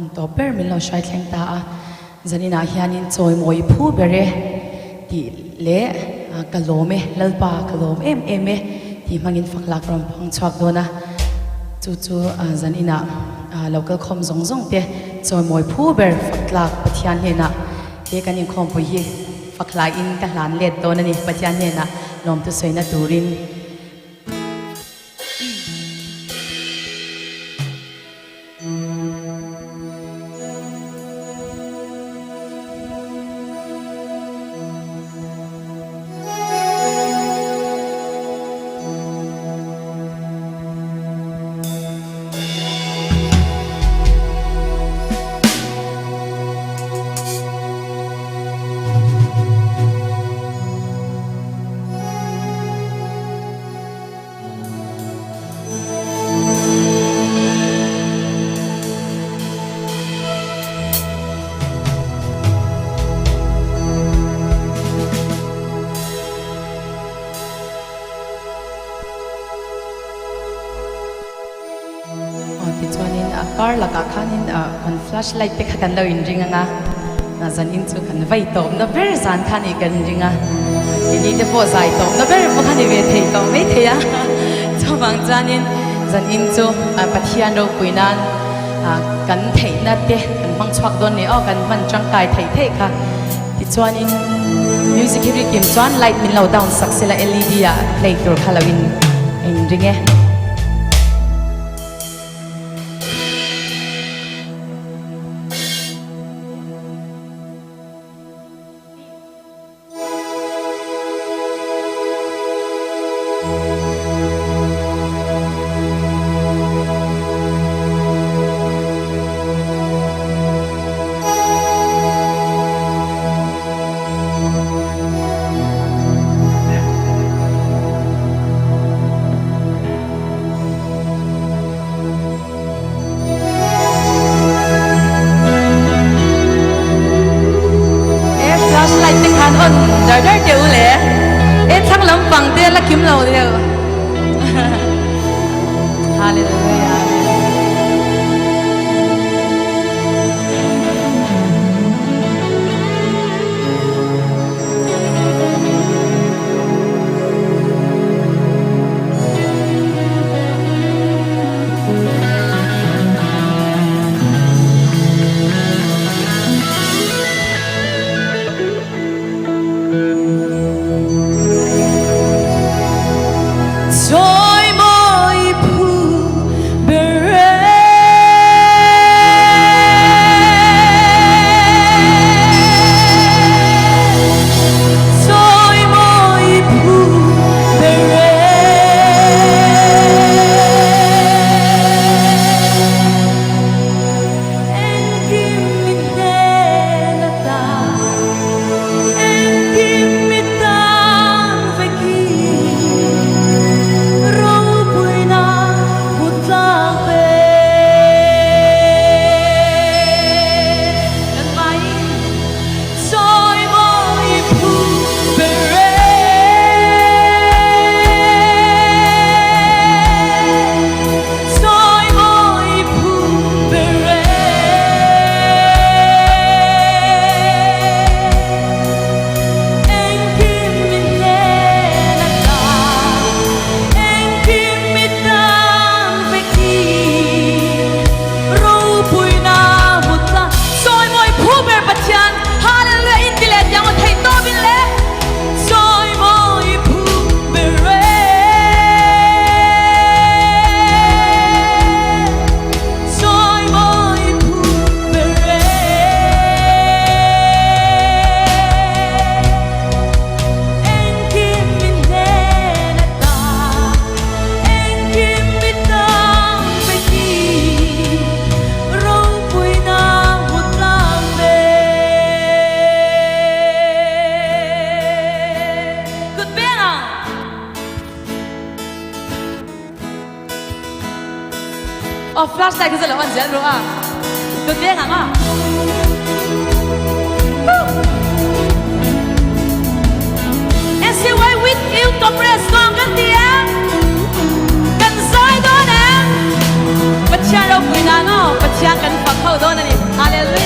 hun tawp ber min lo hrai thleng ta a, zaninah hianin chawimawi phu ber e tih leh ka lawm e, Lalpa ka lawm em em e tih hmangin fak lak rawn phang chhuak dawn a, chu chu zaninah lo kal khawm zawng zawng te chawimawi phu ber fak tlak Pathian hnenah he kan inkhawmpui hi fak hlaiin ka hlan let dawn a ni, Pathian hnenah lawmthu sawina turin. Aw tichuanin a kar lakah khanin kan flash light te kha kan lo inring ang a, zanin chu kan vai tawpna ber zan kha nih kan inring a, tini te pawh zai tawpna ber pawh kha ni ve thei tawh mai thei a, chuvang chuanin zanin chu Pathian ropui nan kan theihna te kan hmang chhuak dawn ni aw, kan hman tangkai theih theih kha. Tichuanin music hi ri kim chuan light min lo down sak sela LED ah play tur kha lo in inring e. E flashlight te khan on dar dar teh u le e thlang lampang te la kim lo deuh. Hallelujah. Chawimawi phu ber e. Chawimawi phu ber e. Engkim mi hnen ata, engkim mi tan vek i, ropuina hmu tlak ve. Kan vaiin sawi mawi phu ber e. Sawi mawi phu ber e. Engkim mi hnen ata, engkim mi tan vek i, ropuina hmu tla. Sawi mawi phu ber Pathian, Hallelujah in ti leh tiang aw theih tawp in le. Sawi mawi phu ber e. Sawi mawi phu ber e. Engkim min hnen ata, engkim mi tang vek i, ropuina hmu tlang ve. Kut beng ang. Aw flashlight hi chu lo on zel ru a. Kut beng ang a. SCY with you compress song kan ti em. Kan zai dawn em. Pathian ropui nan aw, Pathian kan fak ho dawn a ni. Hallelujah!